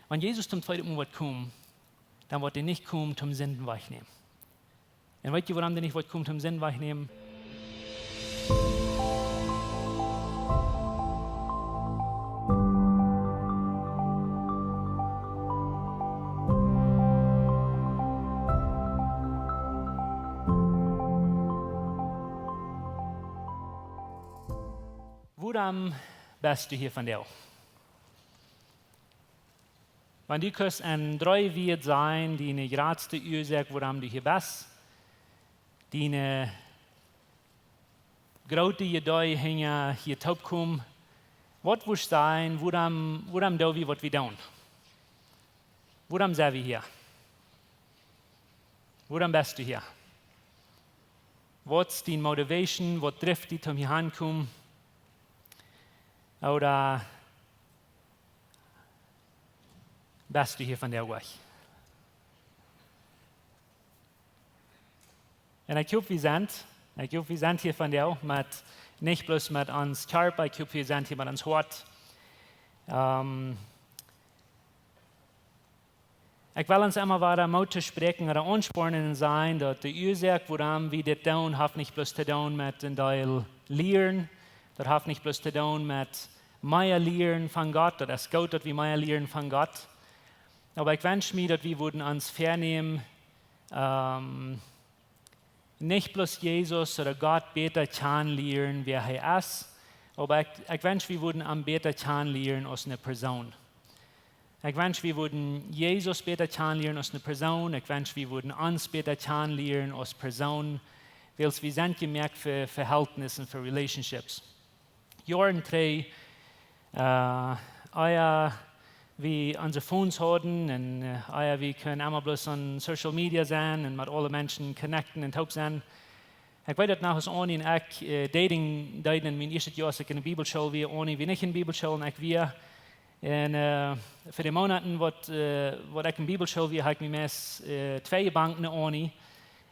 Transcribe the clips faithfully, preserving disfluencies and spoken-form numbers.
Wan Jesus toom tweeden Mol woat komen, dan woat hee nich komen toom Sinden wajchnämen. Un weet jie, wuarom hee nich woat komen toom Sinden wajchnämen? Wuarom best du hia vondoag? Wan du kust en dree Wieed sajen, diene jratste Uasoak, wuarom du hia best, diene groote Idee hinja hia toopkomen, waut wurscht sajen, wuarom, wuarom doo wie waut wie doonen? Wuarom sent wie hia? Wuarom best du hia? Waut es diene Motivation? Waut drift die toom hia aunkomen? Ooda best du hia vondoag? Un ekj hop, wie sent, ekj hop, wie sent hia vondoag met, nich bloos met ons Kjarpa, ekj hop, wie sent hia met ons Hoat. Ehm, ekj well ons emma wada Moot toospräakjen ooda aunspornen un sajen, daut de Uasoak, wuarom wie dit doonen, haft nich bloos to doonen met een Deel lieren, daut haft nich bloos to doonen met mea lieren von Gott, daut es goot, daut wie mea lieren von Gott. Oba ekj wensch mie, daut wie wudden ons väanämen, ehm, nich bloos Jesus ooda Gott bäta kjanen lieren, wäa hee es, oba ekj, ekj wensch, wie wudden am bäta kjanen lieren aus eene Persoon. Ekj wensch, wie wudden Jesus bäta kjanen lieren aus eene Persoon. Ekj wensch, wie wudden ons bäta kjanen lieren aus Persoon, wiels wie sent jemoakt fa Verhältnissen, fa relationships. Joaren trigj, äh, ea wie onse Phones hauden un, äh, ea wie kunnen emma bloos aun social media sennen un met aule Menschen connecten un toop sennen. Ekj weet daut noch, aus Arnie un ekj, äh, dating deeden en mien ieeschtet Joa, aus ekj en de Bibelschool wia, Arnie wia nich en de Bibelschool un ekj wia. Un, äh, fa de Moonaten waut, äh, waut ekj en de Bibelschool wia, haud ekj mie meist, äh, twee jebankt no Arnie.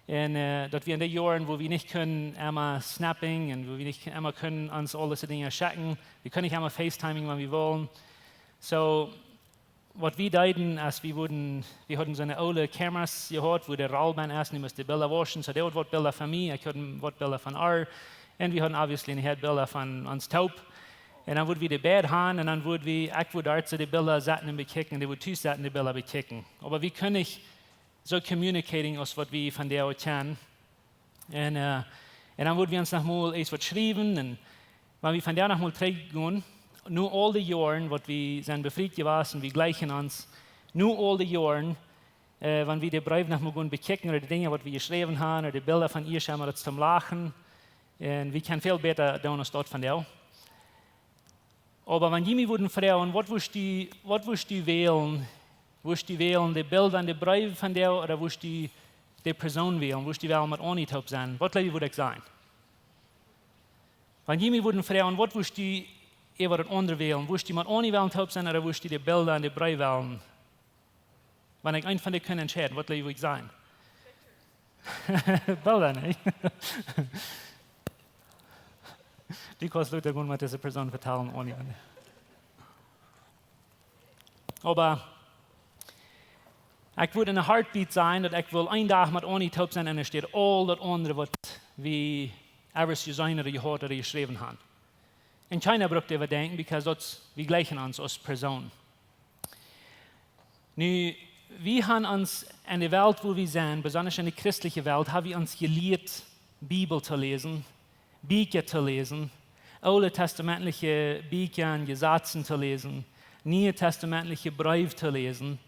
Un, äh, daut wia en de Joaren, wua wie nich kunnen emma snapping un wua wie nich emma kunnen ons aule Dinja schekjen. Wie kunnen nich emma facetiming, wan wie wullen. So, waut wie deeden, es wie wudden, wie hauden soone oole Cameras jehaut, wua de Roll bennen es, un dee must de Bilda wauschen. So, dee haud waut Bilda von mie, ekj haud waut Bilda von ar. Un wie hauden obviously nich Bilda von ons toop. Un dan wudd wie de Bed han un dan wudd wie, ekj wudd doa soo de Bilda setten un bekjikjen, un dee wudd tus setten de Bilda bekjikjen. Oba wie kunnen nich soo communicating aus waut wie vondoag kjennen. Un, äh, un dan wudd wie ons noch mol eent waut schriewen. Un wan wie vondoag noch mol trigj gonen, nu aul de Joaren waut wie sent befriet jewast un wie jlikjen ons, nu aul de Joaren, äh, wan wie de Breew noch mol gonen bekjikjen ooda de Dinja waut wie jeschräwen haben ooda de Bilda von ieescht, emma daut toom lachen. Un wie kjennen väl bäta doonen aus daut vondoag. Oba wan jie mie wudden froagen, waut wurscht du, waut wurscht du wälen? Wurscht du wälen de Bilda un de Breew vondoag ooda wurscht du de Persoon wälen? Wurscht du wellen met Arnie toop sennen? Waut jleew jie, wudd ekj sajen? Wan jie mie wudden froagen, waut wurscht du äwa daut aundre wälen? Wurscht du met Arnie wellen toop sennen ooda wurscht du de Bilda un de Breew wälen? Wan ekj eent von dee kunn entscheiden, waut jleew jie, wudd ekj sajen? Bilda, nä? Du kaust lota gonen met dise Persoon vetalen, Arnie. Oba ekj wudd en a heartbeat sajen, daut ekj wull een Dach met Arnie toop sennen un doa steit aul daut aundre waut wie ever jeseenen ooda jeheat ooda jeschräwen haben. Un kjeena brukt doaräwa denkjen, because daut, wie jlikjen ons aus Persoon. Nu, wie haben ons en de Welt, wua wie sent, besonda en de christelje Welt, haben wie ons jelieet, Bibel to läsen, Bieekja to läsen, Oole Testamentliche Bieekja un Jesazen to läsen, Niee Testamentliche Breew to läsen.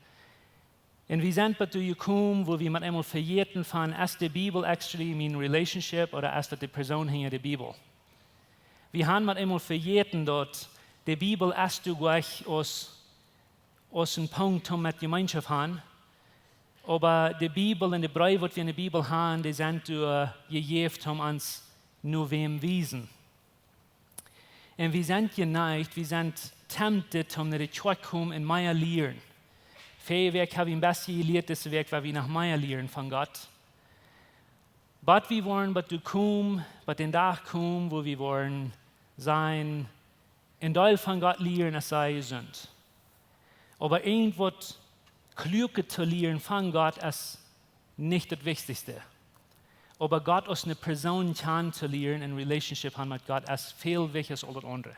Un wie sent bat doa jekomen, wua wie met eemol vejäten von, es de Bibel actually mien relationship ooda es daut de Persoon hinja de Bibel? Wie haben met eemol vejäten, daut de Bibel es doa jlikj aus, aus een Punkt om met Jemeenschoft haben, oba de Bibel un de Breew waut wie en de Bibel haben, dee sent doa jejäft om ons no wäm wiesen. Un wie sent jeneicht, wie sent tempted, om no de Kjoakj komen un mea lieren. Väaje Wäakj hab wie een bät jelieet, dise Wäakj well wie noch mea lieren von Gott. Bat wie woaren, bat doa komen, bat dän Dach komen, wua wie woaren sennen, een Deel von Gott lieren, aus see jesunt. Oba irjentwaut Kluaket to lieren von Gott es nich daut Wichtichste. Oba Gott aus eene Persoon kjanen to lieren un Relationship han met Gott es väl wichtja aus aul daut aundre.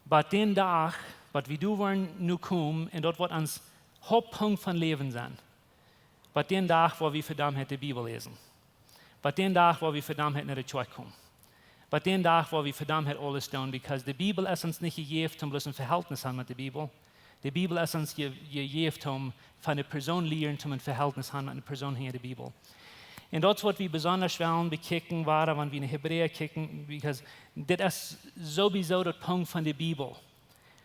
Bot dän Dach, bot wie doa woaren nu komen un daut woat ons Hauptpunkt von Läwen sennen. Bot dän Dach, wua wie vedommtheit de Bibel läsen. Bot dän Dach, wua wie vedommtheit no de Kjoakj komen. Bot dän Dach, wua wie vedommtheit aules doonen, because de Bibel es ons nich jejäft om bloos een Vehältnis han met de Bibel. De Bibel es ons je-, jejäft om von de Persoon lieren, om een Vehältnis han met de Persoon hinja de Bibel. Un daut es waut wie besonda wellen bekjikjen, woaren, wan wie en Hebräa kjikjen, because dit es sowieso daut Punkt von de Bibel.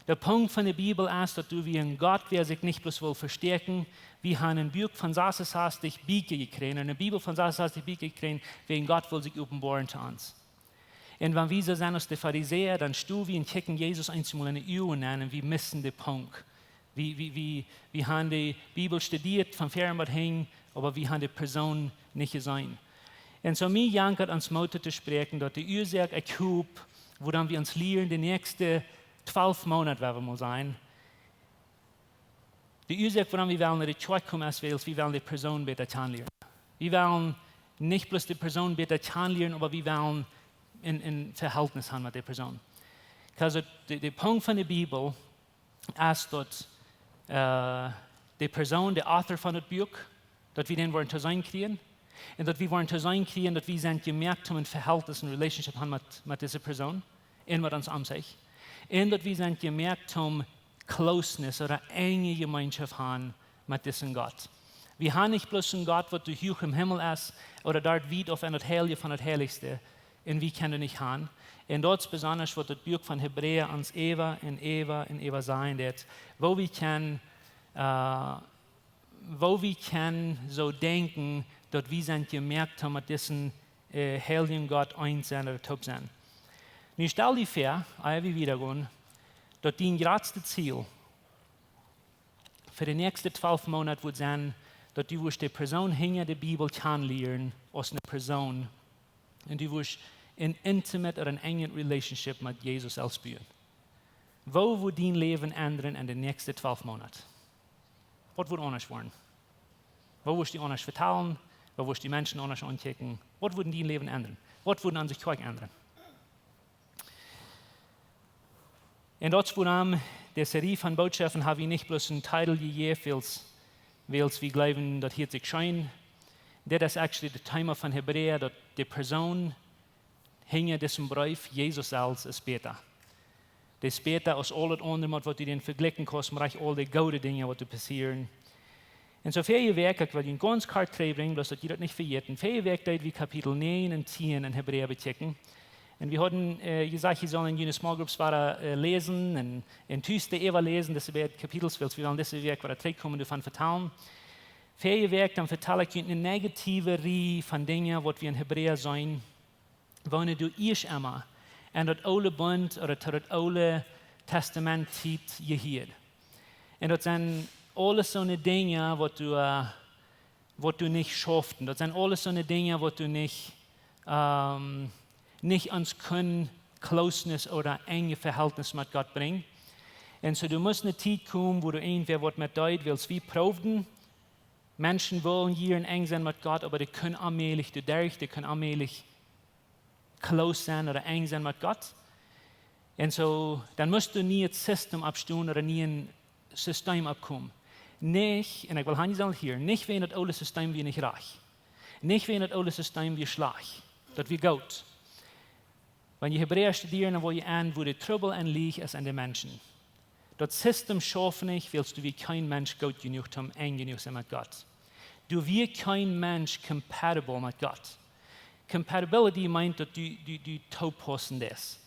De Punkt von de Bibel es daut du wie een Gott, wäa sikj nich bloos well vestäakjen, wie han een Buak von sasunsastich Bieekja jekjräajen, un eene Bibel von sasunsastich Bieekja jekjräajen, wäajen Gott well sikj openboaren to ons. Un wan wie soo sent aus de Farisäa, dan stonen wie un kjikjen Jesus eemol en de Uagen aun un wie missen de Punkt. Wie, wie, wie, wie han de Bibel studieet von ver bat hinjen, oba wie han de Persoon nich jeseenen. Un soo mie jankat ons Moot to spräakjen, daut de Uasoak, ekj hop, wuarom wie ons lieren de näakjste twalf Moonat, woa wie mol sajen, de Uasoak, wuarom wie wellen no de Kjoakj komen, es wiels wie wellen de Persoon bäta kjanen lieren. Wie wellen nich bloos de Persoon bäta kjanen lieren, oba wie wellen een, een Vehältnis han met de Persoon. Because de, de Punkt von de Bibel es daut, äh, de Persoon, de Author von daut Buak, daut wie dän woaren to seenen kjrieen. Un daut wie woaren to seenen kjrieen, daut wie sent jemoakt om een Vehältnis, een Relationship han met, met dise Persoon un met ons omsich. Un daut wie sent jemoakt om closeness ooda enje Jemeenschoft han met disen Gott. Wie han nich bloos een Gott, waut doa huach em Himmel es, ooda doa wiet auf en daut Heilje von daut Heilichste, un wie kjennen nich han. Un daut es besonda waut daut Buak von Hebräa ons äwa un äwa un äwa sajen deit, woo wie kjennen, äh, woo wie kjennen soo denkjen, daut wie sent jemoakt om met disen, äh, heiljen Gott eent sennen ooda toop sennen. Nu stal die väa, ea wie wieda gonen, daut dien jratstet Ziel fa de näakjste twalf Moonat woat sennen, daut du woascht de Persoon hinja de Bibel kjanen lieren aus eene Persoon. Un du woascht een intimate ooda een enjet Relationship met Jesus selfst buen. Woo woat dien Läwen endren en de näakjste twalf Moonat? Waut woat aundasch woaren? Woo woascht du aundasch vetalen? Woo woascht du Menschen aundasch aunkjikjen? Waut woat dien Läwen endren? Waut woat aun sikj Kjoakj endren? Un daut es wuarom dise Rieej von Bootschoften ha wie nich bloos een Titel jejäft, wiels, wiels wie jleewen, daut hieet sikj scheen. Dit es actually daut Thema von Hebräa, daut de Persoon hinja disen Breef, Jesus selfst, es bäta. Dee es bäta aus aul daut aundre, met waut du dän vejlikjen kaust, mau rajcht aul de goode Dinja, waut doa passieren. Un soo väl jewäakj, ekj well junt gaunz kort trigjbrinjen, bloos daut jie daut nich vejäten. Väl jewäakj deed wie Kapitel näajen un tieen en Hebräa bekjikjen. Un wie hauden, äh, jesajcht, jie sellen en june small groups wada, äh, läsen un, un tus de äwa läsen, dise beid Kapitels, wiels wie wellen dise Wäakj wada trigjkomen, doavon vetalen. Väl jewäakj, dan vetal ekj junt eene negative Rieej von Dinja, waut wie en Hebräa seenen, woone du ieescht emol en daut oole Bunt ooda to daut Oole Testament Tiet jehieet. Un daut sent aules soone Dinja, waut du, äh, waut du nich schaufst. Daut sent aules soone Dinja, waut du nich, ähm, nich aun kunn closeness ooda enje Vehältnis met Gott brinjen. Un soo, du must eene Tiet komen, wua du irjentwäa waut met deed, wiels wie proowden, Menschen wullen jieren enj sennen met Gott, oba dee kunnen onmäajlich doaderch, dee kunnen onmäajlich close sennen ooda enj sennen met Gott. Un soo, dan must du een nieet System oppstonen ooda een nieet System oppkomen. Nich, un ekj well han jie sellen hieren, nich wäajen daut oole System wia nich rajcht. Nich wäajen daut oole System wia schlajcht. Daut wia goot. Wan jie Hebräa studieren, dan woa jie enn, wua de Trubbel enn licht es aun de Menschen. Daut System schauft nich, wiels doa wia kjeen Mensch goot jenuach, om enj jenuach sennen met Gott. Doa wia kjeen Mensch compatible met Gott. Compatibility meent, daut du, du, du toopaussen deist.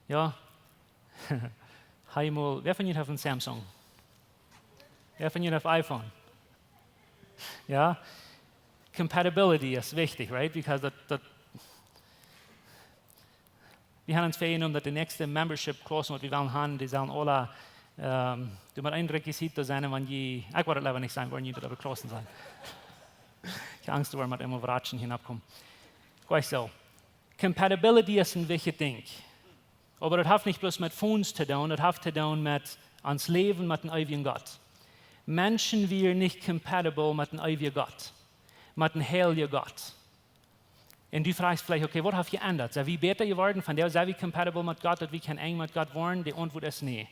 Jo? Hab jie mol, wäa von junt haft een Samsung? Wäa von junt haft iPhone? Jo? Compatibility es wichtich, right? Because daut, daut, wie haben ons väajenomen, daut de näakjste membership Klauss, waut wie wellen han, dee sellen aule, ähm, doa mott een Requisit sennen, wan jie, ekj woa daut leewa nich sajen, woaren jie daut äwa Klaussen sennen. Ekj hab Angst, doa mott emma Wratschen hia oppkomen. Kjikj soo. Compatibility es een wichtjet Dinkj. Oba daut haft nich bloos met Phones to doonen, daut haft to doonen met Ons Läwen met dän eewjen Gott. Menschen wieren nich compatible met dän eewjen Gott, met dän heiljen Gott. Un du froagst veleicht: "Okay, waut haft jeendat? Sent wie bäta jeworden? Vondoag sent wie compatible met Gott, daut wie kjennen enj met Gott woaren?" De Auntwuat es nä.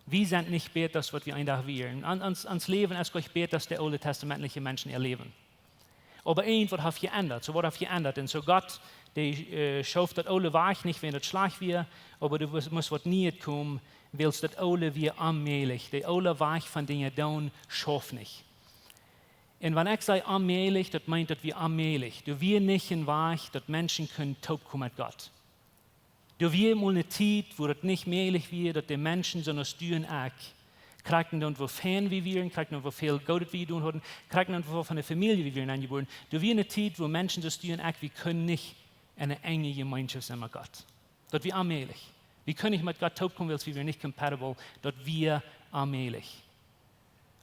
Wie sent nich bäta aus waut wie een Dach wieren. Ons, ons Läwen es nich bäta aus de ooltestamentliche Menschen äa Läwen. Oba irjentwaut haft jeendat. Soo waut haft jeendat? Un soo Gott, dee, äh, schoof daut Oole wajch, nich wäajen daut schlajcht wia, oba doa must, must waut Nieet komen, wiels daut Oole wia onmäajlich. De oole Wajch von Dinja doonen schauft nich. Un wan ekj saj onmäajlich, daut meent, daut wia onmäajlich. Doa wia nich een Wajch, daut Menschen kunnen toopkomen met Gott. Doa wia mol eene Tiet, wua daut nich mäajlich wia, daut de Menschen soo aus du un ekj, krakjt endoont woo fein wie wieren, krakjt endoont woo väl Goodet wie jedonen hauden, krakjt endoont woo von de Famielje wie wieren aunjebuaren. Doa wia eene Tiet, wua Menschen soo aus du un ekj, wie kunnen nich enne enje Jemeenschoft sennen met Gott. Daut wia onmäajlich. Wie kunnen nich met Gott toopkomen, wiels wie wieren nich compatible, daut wia onmäajlich.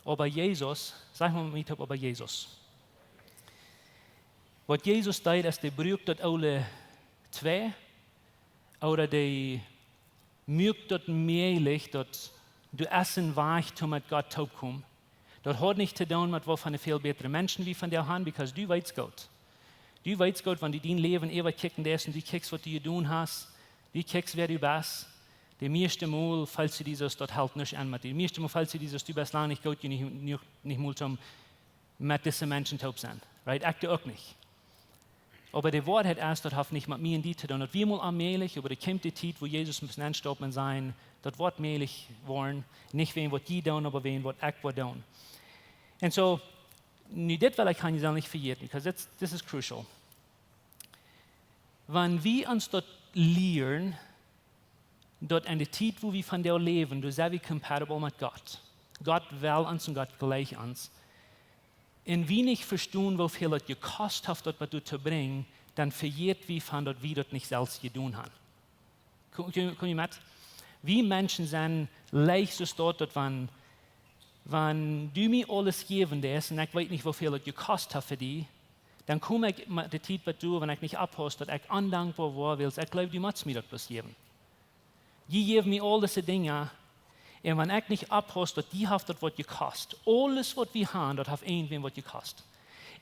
Oba Jesus, saj mol met mie toop: "Oba Jesus." Waut Jesus deed, es, dee bruak daut Oole twei, ooda dee muak daut mäajlich, daut du hast een Wajch toom met Gott toopkomen. Daut haft nich to doonen met waut von de väl bätre Menschen wie vondoag haben, because du weetst goot. Du weetst goot, wan du dien Läwen äwakjikjen deist un du kjikjst, waut du jedonen hast, du kjikjst, wäa du best, de mieeschte Mol feelst du die soo aus daut helt nuscht aun met die. De mieeschte Mol feelst du die soo aus du best lang nich goot jenuach, nich, nich mol toom met dise Menschen toop sennen. Right? Ekj uk nich. Oba de Woarheit es, daut haft nich met mie un die to doonen. Daut wia mol onmäajlich, oba doa kjemt de Tiet, wua Jesus must enstoppen un sajen: "Daut woat mäajlich woaren, nich wäajen waut jie doonen, oba wäajen waut ekj woa doonen." Un soo, nu dit well ekj hia nich vejäten, because this, this is crucial. Wan wie ons daut lieren, daut enne Tiet, wua wie vondoag läwen, doa sent wie compatible met Gott. Gott well ons un Gott jleicht ons. Un wie nich vestonen, woo väl daut jekost haft, daut waut doa to brinjen, dan vejät wie von, daut wie daut nich selfst jedonen haben. Kom, kom, kom jie met? Wie Menschen sent leicht soo, daut, daut wan, wan du mie aules jäwen deist un ekj weet nich, woo väl daut jekost haft fa die, dan kom ekj met de Tiet bat doa, wan ekj nich oppauss, daut ekj ondankboa woa, wiels ekj jleew, du motst mie daut bloos jäwen. Jie jäwen mie aul dise Dinja, un wan ekj nich oppauss, daut die haft daut waut jekost. Aules waut wie haben, daut haft irjentwäm waut jekost.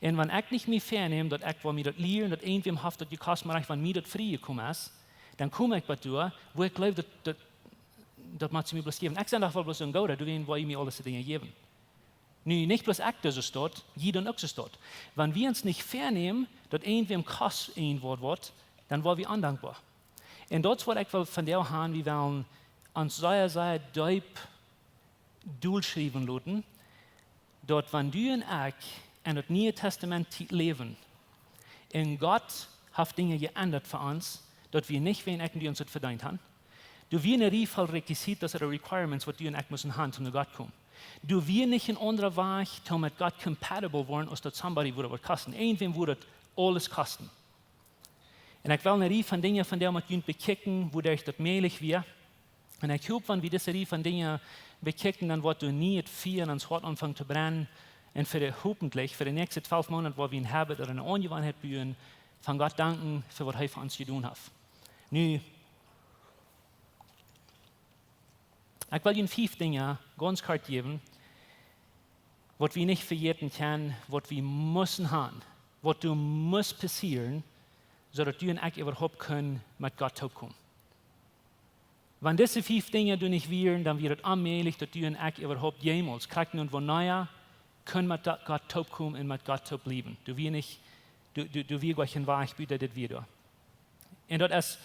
Un wan ekj nich mie väanäm, daut ekj woa mie daut lieren, daut irjentwäm haft daut jekost, mau wan mie daut frie jekomen es, dan kom ekj bat doa, wua ekj jleew, daut, daut, daut motst du mie bloos jäwen. Ekj sie doch woll bloos een Gooda, doawäajen woa jie mie aul dise Dinja jäwen. Nu, nich bloos ekj doo soo, jie doonen uk soo. Wan wie ons nich väanämen, daut irjentwäm kost een Wuat woat, dan woa wie ondankboa. Un daut es waut ekj well vondoag haben, wie wellen ons sea, sea deep dolschriewen loten, daut wan du un ekj en daut Niee Tastament Tiet läwen, un Gott haft Dinja jeendat fa ons, daut wie nich, wäajen ekj un du ons daut vedeent haben. Doa wia eene Rieej voll Requisitos ooda requirements, waut du un ekj musten haben, om no Gott komen. Doa wia nich een aundra Wajch, om met Gott compatible woaren, aus daut somebody wudd waut kosten. Irjentwäm wudd daut aules kosten. Un ekj well eene Rieej von Dinja vondoag met junt bekjikjen, wuaderch daut mäajlich wia. Un ekj hop, wan wie dise Rieej von Dinja bekjikjen, dan woat doa nie daut Fia en ons Hoat aunfangen to brennen. Un fa de, hopentlich, fa de näakjste twalf Moonat, woa wie een Habit ooda eene Aunjewanheit buen, von Gott danken fa waut hee fa ons jedonen haft. Nu, ekj well junt fief Dinja gaunz kort jäwen, waut wie nich vejäten kjennen, waut wie musten haben, waut doa must passieren, soo daut du un ekj äwahaupt kunnen met Gott toopkomen. Wan dise fief Dinja doa nich wieren, dan wia daut onmäajlich, daut du un ekj äwahaupt jemols, krakjt nu un wanea, kunnen met Gott toopkomen un met Gott toop bliewen. Doa wia nich, doa, doa, doa wia goa kjeen Wajch, buta dit wia doa. Un daut es,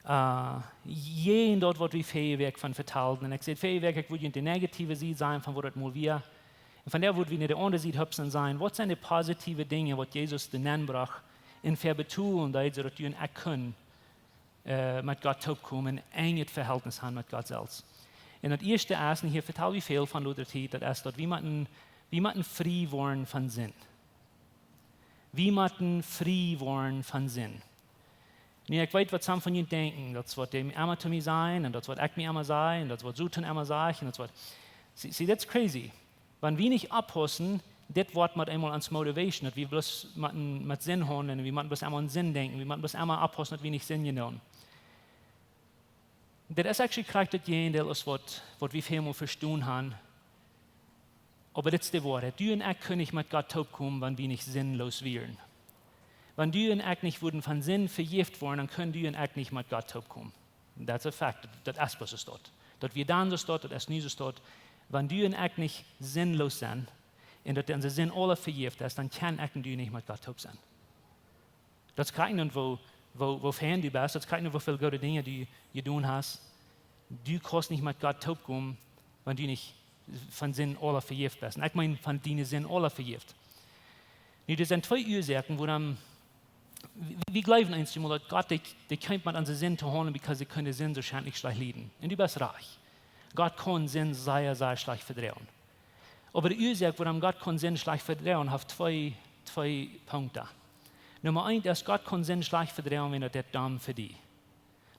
äh, jäajen daut, waut wie väaje Wäakj von vetalden. Un ekj säd väaje Wäakj, ekj wull junt de negative Sied sajen von waut daut mol wia. Un vondoag wudd wie no de aundre Sied hupsen un sajen, waut sent de positive Dinja, waut Jesus doa nenbrocht un fa betolen deed, soo daut du un ekj kunnen, äh, met Gott toopkomen, een enjet Vehältnis haben met Gott selfst. Un daut ieeschte es, un hia vetal wie väl von de latste Tiet, daut es daut wie motten, wie motten frie woaren von Sind. Wie motten frie woaren von Sind. Nu, ekj weet, waut some von junt denkjen, daut es waut dee emma to mie sajen, un daut es waut ekj mie emma saj, un daut es waut Soton emma sajcht, un daut es waut, see, see, that's crazy. Wan wie nich oppaussen, dit woat met eemol ons motivation, daut wie bloos motten met Sind haundlen, un wie motten bloos emma aun Sind denkjen, wie motten bloos emma oppaussen, daut wie nich Sind doonen. Dit es actually krakjt daut Jäajendeel aus waut, waut wie väl mol vestonen haben. Oba dit es de Woarheit. Du un ekj kunnen nich met Gott toopkomen, wan wie nich sinnlos wieren. Wan du un ekj nich wudden von Sind vejäft woaren, dan kunnen du un ekj nich met Gott toopkomen. That's a fact. Daut, daut es bloos soo. Daut wia dan soo, daut es nu soo. Wan du un ekj nich sinnlos sent, un daut onse Sind aula vejäft es, dan kjennen ekj un du nich met Gott toop sennen. Daut es krakjt nich, woo, woo, woo fein du best, daut es krakjt nich, woo väl goode Dinja du jedonen hast. Du kaust nich met Gott toopkomen, wan du nich von Sind aula vejäft best. Un ekj meen, von diene Sind aula vejäft. Nu, doa sent twee Uasoaken, wuarom, wie, wie jleewen eenjemol, daut Gott, dee, dee kjemt met onse Sind to haundlen, because dee kaun de Sind soo schient nich schlajcht lieden. Un du best rajcht. Gott kaun Sind sea, sea schlajcht vedroagen. Oba de Uasoak, wuarom Gott kaun Sind schlajcht vedroagen, haft twee, twee Punkten. Numma eent es, Gott kaun Sind schlajcht vedroagen, wan daut deit domm fa die.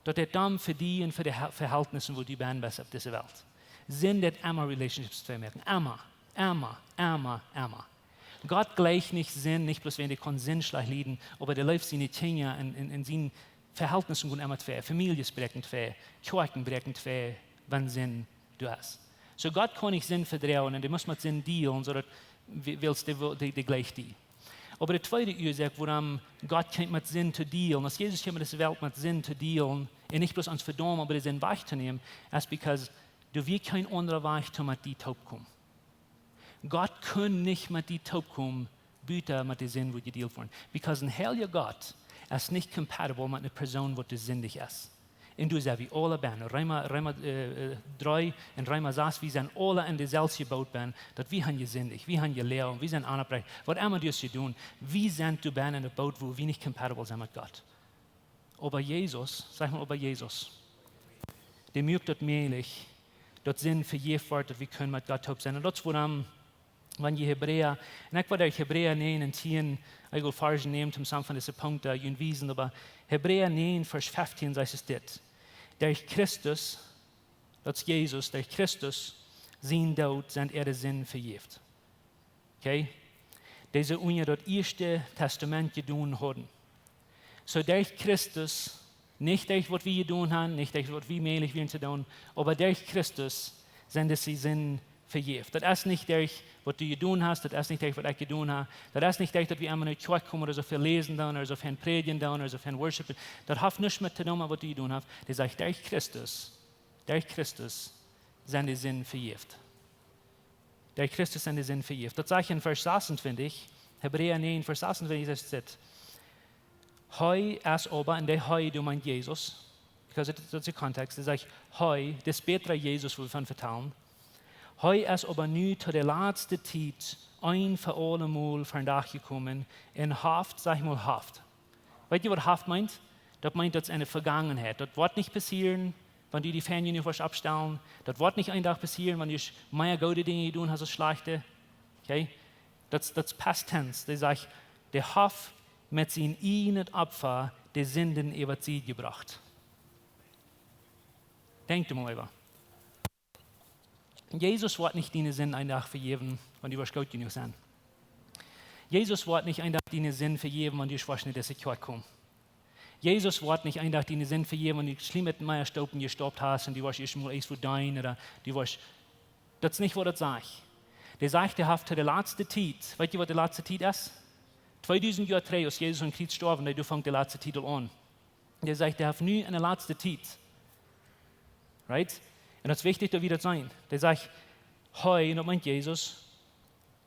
Daut deit domm fa die un fa de He-, Vehältnissen, wua du best opp dise Welt. Sind deit emma relationships vemoaken. Emma, emma, emma, emma. Gott jleicht nich Sind, nich bloos wan dee kaun Sind schlajcht lieden, oba dee leeft siene Kjinja un, un, un siene Vehältnissen gonen emma twei. Famieljes bräakjen twei, Kjoakjen bräakjen twei, wan Sind doa es. Soo Gott kaun nich Sind vedroagen un dee mott met Sind dealen, soo daut, wie-, wiels dee, dee, dee jleicht die. Oba de tweede Uasoak, wuarom Gott kjemt met Sind to dealen, aus Jesus kjeem en dise Welt met Sind to dealen, un nich bloos ons vedaumen, oba de Sind wajchtonämen, es because doa wia kjeen aundra Wajch toom met die toopkomen. Gott kunn nich met die toopkomen, buta met de Sind wudd jedealt woaren. Because een heilja Gott es nich compatible met eene Persoon, waut doa sindicht es. Un doa sent wie aula bennen. Reema, Reema, äh, äh, dree un Reema sas, wie sent aula en de selfsje Boot bennen, daut wie haben jesindicht, wie haben jeloagen, wie sent aunjebrach, waut emma du hast jedonen, wie sent doa bennen en de Boot, wua wie nich compatible sent met Gott. Oba Jesus, saj mol, oba Jesus, dee moakt daut mäajlich, daut Sind vejäft woat, daut wie kjennen met Gott toop sennen. Un daut es wuarom, wan jie Hebräa, un ekj well derch Hebräa näajen un tieen, ekj well Varzen nämen, toom some von dise Punkten, äh, junt wiesen, oba Hebräa näajen, Varsch feftieen, sajcht et dit: Derch Christus, daut es Jesus, derch Christus sien Doot sent äare Sinden vejäft. Okay? Dee see unja daut ieeschte Tastament jedonen hauden. Soo derch Christus, nich derch waut wie jedonen haben, nich derch waut wie mäajlich wieren to doonen, oba derch Christus sent dise Sinden vejäft. Daut es nich derch waut du jedonen hast, daut es nich derch waut ekj jedonen hab, daut es nich derch daut wie emma no Kjoakj komen ooda soo väl läsen doonen ooda soo väl prädjen doonen ooda soo väl worshipen. Daut haft nuscht met to doonen met waut du jedonen hast. Dee sajcht, derch Christus, derch Christus sent de Sinden vejäft. Derch Christus sent de Sinden vejäft. Daut sajcht en Varsch sasuntwintich, Hebräa näajen, Varsch sasuntwintich, sajcht et: Hee es oba, un dee hee, doa meent Jesus, because it, daut es de Kontext, dee sajcht, hee, dis bätra Jesus, wua wie von vetalen, hee es oba nu to de latste Tiet een fa aule Mol vondoag jekomen un haft, saj mol, haft. Weet jie, waut haft meent? Daut meent, daut es en de Vegangenheit. Daut woat nich passieren, wan du die fein jenuach woascht oppstalen. Daut woat nich een Dach passieren, wan du mea goode Dinja jedonen hast aus schlajchte. Okay? Daut, daut es past tense. Dee sajcht, dee haft met sien ieejnet Opfa de Sinden äwa de Sied jebrocht. Denkj doa mol äwa. Jesus woat nich diene Sind een Dach vejäwen, wan du woascht goot jenuach sennen. Jesus woat nich een Dach diene Sind vejäwen, wan du woascht no dise Kjoakj komen. Jesus woat nich een Dach diene Sind vejäwen, wan du schlimm met mea Stoopen jestaupt hast un du woascht ieescht mol eent woo deenen ooda du woascht. Daut es nich waut daut sajcht. Dee sajcht, dee haft to de latste Tiet. Weet jie, waut de latste Tiet es? Tweedusent Joa trigj, aus Jesus aum Kjriez storf, dee, doa funk de latste Tiet aul aun. Dee sajcht, dee haft nu en de latste Tiet. Right? Un daut es wichtich, daut wie daut seenen. Dee sajcht, hee, un daut meent Jesus,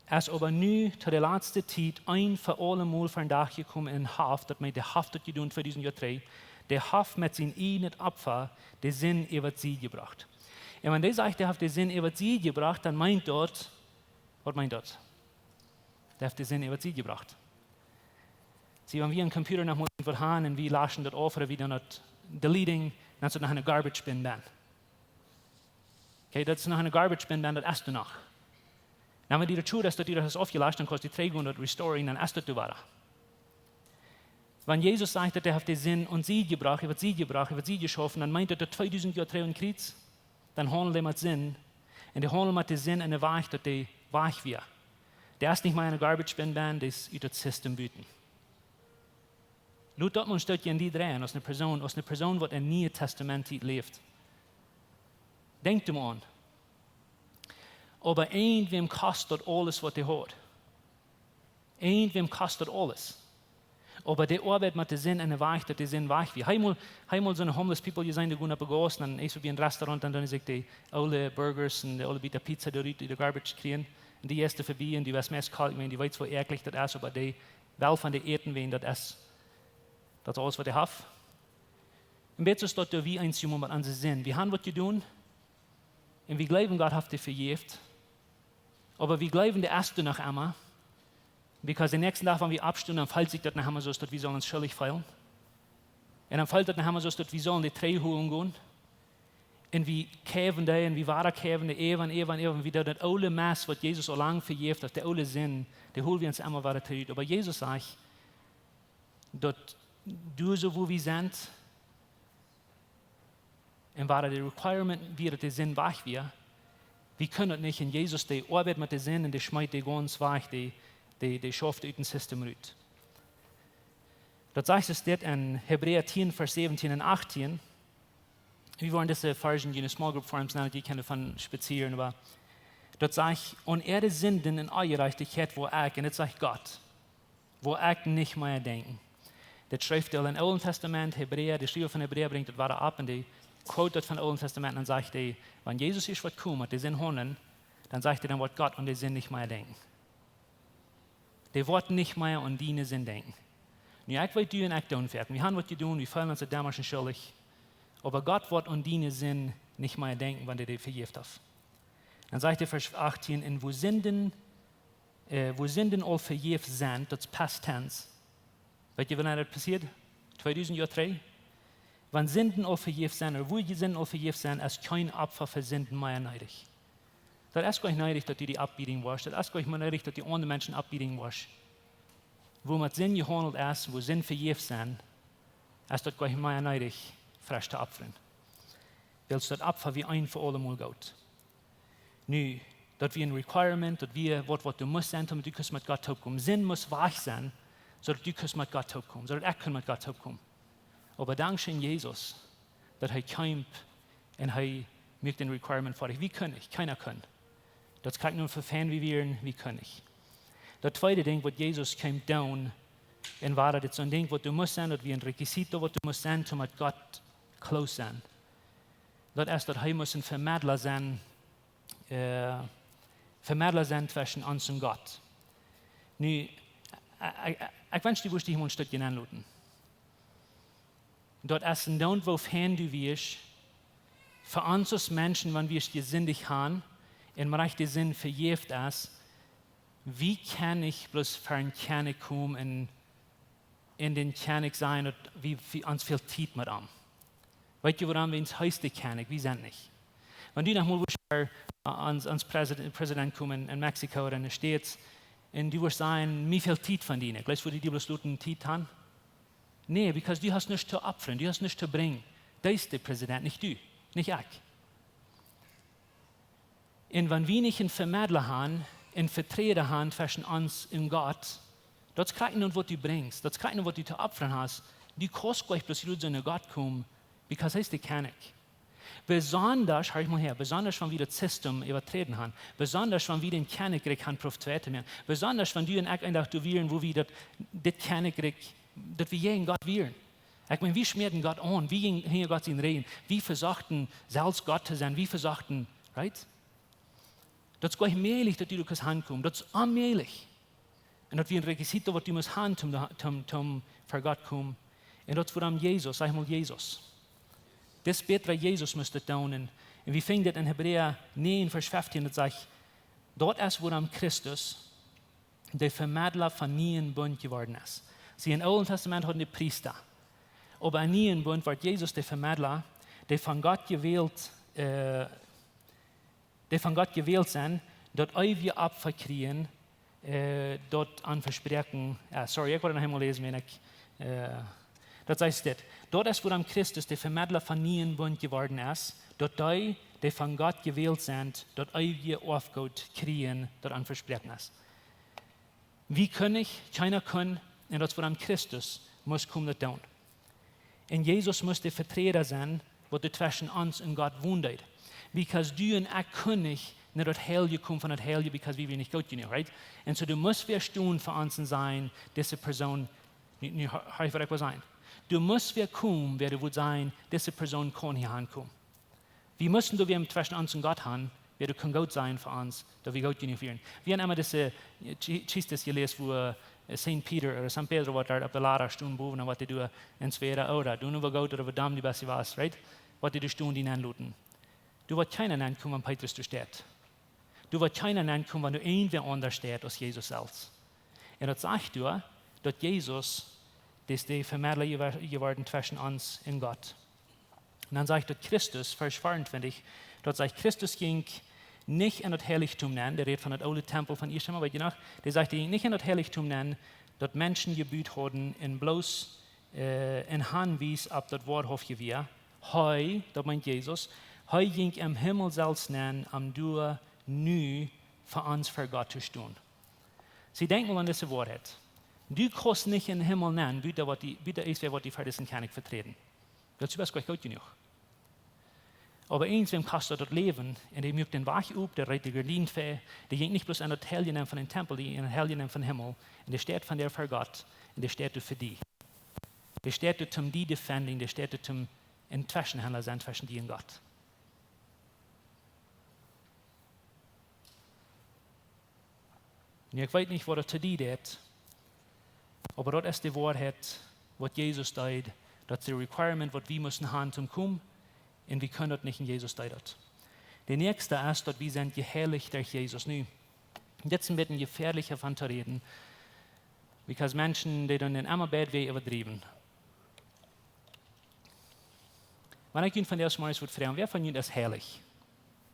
es oba nu to de latste Tiet een fa aule Mol vondoag jekomen un haft, daut meent, dee haft daut jedonen tweedusent Joa trigj, dee haft met sien ieejnet Opfa de Sind äwa de Sied jebrocht. Un wan dee sajcht, dee haft de Sind äwa de Sied jebrocht, dan meent daut, waut meent daut? Dee haft de Sind äwa de Sied jebrocht. See, wan wie een Computer noch mol waut haben un wie laschen daut auf ooda wie doonen daut deleting, dan es daut noch en de garbage bin bennen. Okay, daut es noch en de garbage bin bennen, daut es doa noch. Dan wan du daut schuldst, daut du daut hast aufjelascht, dan kaust du trigj gonen daut restoren, dan es daut doa wada. Wan Jesus sajcht, daut hee haft de Sind äwa de Sied jebrocht, äwa de Sied jebrocht, äwa de Sied jeschaufen, dan meent daut, daut tweedusent Joa trigj aum Kjriez, dan haundeld hee met Sind. Un dee haundeld met de Sind en de Wajch, daut dee wajch wia. Dee es nich mea en de garbage bin bennen, dee es ut daut System buten. Lot daut mol een Stekj en die dreien, aus eene Persoon, aus eene Persoon, waut em Nieen Tastament läft. Denkj doaraun. Oba irjentwäm kost daut aules, waut hee haud. Irjentwäm kost daut aules. Oba dee Oabeit met de Sind en de Wajch, daut de Sind wajch wia. Hee mol, hee mol soone homeless people jeseenen, dee gonen opp de Gauss, dan es wie en Restaurant, dan doonen see de oole Burgers un de oole Bieet Pizza doa rut, dee de garbage kjrieen. Un dee es doa verbie un dee wia meist kolt, ekj meen, dee weet woo äakjlich daut es, oba dee well von dee äten, wiels daut es, daut es aules, waut hee haft. Un bät es daut, daut wie eent sent met onse Sind. Wie haben waut jedonen, un wie jleewen, Gott haft dee vejäft. Oba wie jleewen, dee es doa noch emma. Because dän näakjsten Dach, wan wie oppstonen, dan feelt sikj daut noch emma soo, daut wie sellen ons schuldich feelen. Un dan feelt daut noch emma soo, daut wie sellen dee trigj holen gonen. Un wie kjäwen dee, un wie wada kjäwen dee, äwa un äwa un äwa. Un wie doonen daut oole Mess, waut Jesus aul lang vejäft haft, de oole Sind, dee holen wie ons emma wada trigj. Oba Jesus sajcht, daut doa soo, woo wie sent, un woo de requirement wia, daut de Sind wajch wia, wie kjennen daut nich. Un Jesus, dee oabeit met de Sind un dee schmeet dee gaunz wajch, dee, dee, dee schauft ut daut System rut. Daut sajcht et en Hebräa tieen, Varsch säwentieen un achtieen. Wie woaren dise Varschen en de small group forums, nu, dee kjennen von spazieren, oba daut sajcht: "Aun äare Sinden un Onjerajchtichkjeit woa ekj", un daut sajcht Gott, "woa ekj nich mea denkjen." Daut schrift hee aul em Oolen Tastament, Hebräa, de Schriewa von Hebräa brinjt daut wada opp un dee quote daut von Oolen Tastament un dan sajcht hee, wan Jesus es waut kjemt, met de Sind haundlen, dan sajcht hee, dan woat Gott aun de Sind nich mea denkjen. Dee woat nich mea aun diene Sind denkjen. Nu, ekj weet, du un ekj doonen foaken. Wie haben waut jedonen, wie feelen ons doamet schuldich. Oba Gott woat aun diene Sind nich mea denkjen, wan hee dee vejäft haft. Dan sajcht hee, Varsch achtieen, un wua Sinden äh, wua Sinden aul vejäft sent, daut es past tense. Weet jie, wanea daut passieet? Tweedusent Joa trigj? Wan Sinden aul vejäft sent, ooda wua Sinden aul vejäft sent, es kjeen Opfa fa Sinden mea needich. Daut es goanich needich, daut du dee oppbieden woascht. Daut es goanich mea needich, daut du aundre Menschen oppbieden woascht. Wua met Sind jehaundelt es, wua Sind vejäft sent, es daut goanich mea needich, fresch to opfren. Wiels daut Opfa wia een fa aulemol goot. Nu, daut wia een requirement, daut wia waut, waut du must sennen, daut du kunst met Gott toopkomen. Sind must wajch sennen, soo daut du kunst met Gott toopkomen, soo daut ekj kunn met Gott toopkomen. Oba dankscheen Jesus, daut hee kjeem un hee muak dän requirement fa die. Wie kjennen nich, kjeena kaun. Daut kjikj nu fa fein, wie wieren, wie kjennen nich. Daut tweede Dinkj, waut Jesus kjeem doonen, un wia daut soon Dinkj, waut du must sennen, daut wia een requisito, waut du must sennen, om met Gott close sennen. Daut es, daut hee must een Vemedla sennen, äh, Vemedla sennen tweschen ons un Gott. Nu, ekj, ekj, ekj wensch, du wurscht die mol een Stekj aunloten. Daut es een Doont, woo fein du wieescht, fa ons aus Menschen, wan wie jesindicht haben, un wan de Sind vejäft es, wie kaun ekj bloos ver een Kjennich komen un, un dän Kjennich sajen, daut wie, wie ons väl Tiet met am. Weet jie, wuarom? Wiels hee es de Kjennich, wie sent nich. Wan du noch mol wurscht ver, äh, ons, ons Präsident, Präsident komen en Mexiko ooda en de States, un du wurscht sajen, mie fält Tiet von die, nä? Jleefst du, dee bloos loten Tiet haben? Nä, because du hast nuscht to opfren, du hast nuscht to brinjen. Dee es de Präsident, nich du, nich ekj. Un wan wie nich een Vemedla haben, een Veträda haben tweschen ons un Gott, daut es krakjt nich, waut du brinjst, daut es krakjt nich, waut du to opfren hast, du kaust goanich bloos rut no Gott komen, because hee es de Kjennich. Besonda, hia mol häa, besonda wan wie daut System äwaträden haben, besonda wan wie dän Kjennichrikj haben proft to moaken, besonda wan du un ekj een Dach doa wieren, wua wie daut, dit Kjennichrikj, daut wie jäajen Gott wieren. Ekj meen, wie schmäaden Gott aun, wie jinjen hinja Gott sienen Rigjen, wie vesochten selfst Gott to sennen, wie vesochten, right? Daut es goanich mäajlich, daut du doa kaust hankomen, daut es onmäajlich. Un daut wia een requisito, waut du must haben, om, om, om ver Gott komen. Un daut es wuarom Jesus, saj mol Jesus. Dis bätra Jesus must daut doonen. Un, un wie finjen dit en Hebräa näajen, Varsch feftieen, daut sajcht, daut es wuarom Christus de Vemedla von nieen Bunt jeworden es. See, em Oolen Tastament hauden dee Priesta. Oba em nieen Bunt woat Jesus de Vemedla, dee von Gott jewält, äh, dee von Gott jewält sent, daut eewje Opfa kjrieen, äh, daut an vesproaken, jo, sorry, ekj woa daut noch eemol läsen, wan ekj, äh, daut sajcht dit: Daut es wuarom Christus de Vemedla von nieen Bunt jeworden es, daut dee, dee von Gott jewält sent, daut eewje Oafgoot kjrieen, daut an vesproaken es. Wie kjennen nich, kjeena kaun, un daut es wuarom Christus must komen daut doonen. Un Jesus must de Veträda sennen, waut doa tweschen ons un Gott wonen deed. Because du un ekj kunnen nich no daut Heilje komen von daut Heilje, because wie wieren nich goot jenuach, right? Un soo, du must wada stonen fa ons un sajen, dise Persoon, nu, nu, hia, hia woa ekj wada sajen. Du must wada komen, wada du wudst sajen, dise Persoon kaun hia aunkomen. Wie musten doa wada tweschen ons un Gott han, wada kaun goot sennen fa ons, daut wie goot jenuach wieren. Wie haben emma dise, äh, Chi-, Chistes jeläst, wua, äh, Saint Peter ooda San Pedro, waut doa opp de Lada stunt bowen, un waut dee doa en Sfera ooda, du nu wua goot ooda wua domm du best, waut, right? Waut dee doa stunt, dee nenloten. Doa woat kjeena nenkomen, wan Petrus doa steit. Doa woat kjeena nenkomen, wan doa irjentwäa aundasch steit aus Jesus selfst. Un daut sajcht doa, daut Jesus, dee es de Vemedla jewa-, jeworden tweschen ons un Gott. Un dan sajcht daut Christus, Varsch veeauntwintich, daut sajcht, Christus jinkj nich en daut Heilichtum nenn, dee rät von daut oole Tempel von Ieschema, weet jie noch? Dee sajcht, dee jinkj nich en daut Heilichtum nenn, daut Menschen jebut hauden, un bloos, äh, en Hanwies opp daut woarhauftje wia. Hee, daut meent Jesus, hee jinkj em Himmel selfst nenn, om doa nu fa ons ver Gott to stonen. See, denkj mol aun dise Woarheit. Du kaust nich em Himmel nenn, buta waut die, buta irjentwäa, waut die ver disen Kjennich veträden. Daut es best goot jenuach. Oba irjentwäm kost daut daut Läwen, un dee muak dän Wajch op, dee reet de Gardien väa, dee jinkj nich bloos en daut Heilje nenn von dän Tempel, dee jinkj en daut Heilje nenn von Himmel, un dee steit von doa ver Gott, un dee steit doa fa die. Dee steit doa toom die defending, dee steit doa toom een Tweschenhendla sennen tweschen die un Gott. Nu, ekj weet nich, waut daut to die deit, oba daut es de Woarheit, waut Jesus deed, daut es de requirement, waut wie musten han toom komen, un wie kunnen daut nich, un Jesus deed daut. De näakjste es, daut wie sent jeheilicht derch Jesus. Nu, dit es een bät jefäadlicha von to räden, because Menschen, dee doonen emma bät wäa äwadriewen. Wan ekj junt vondoag zemorjes wudd froagen, wäa von junt es heilich?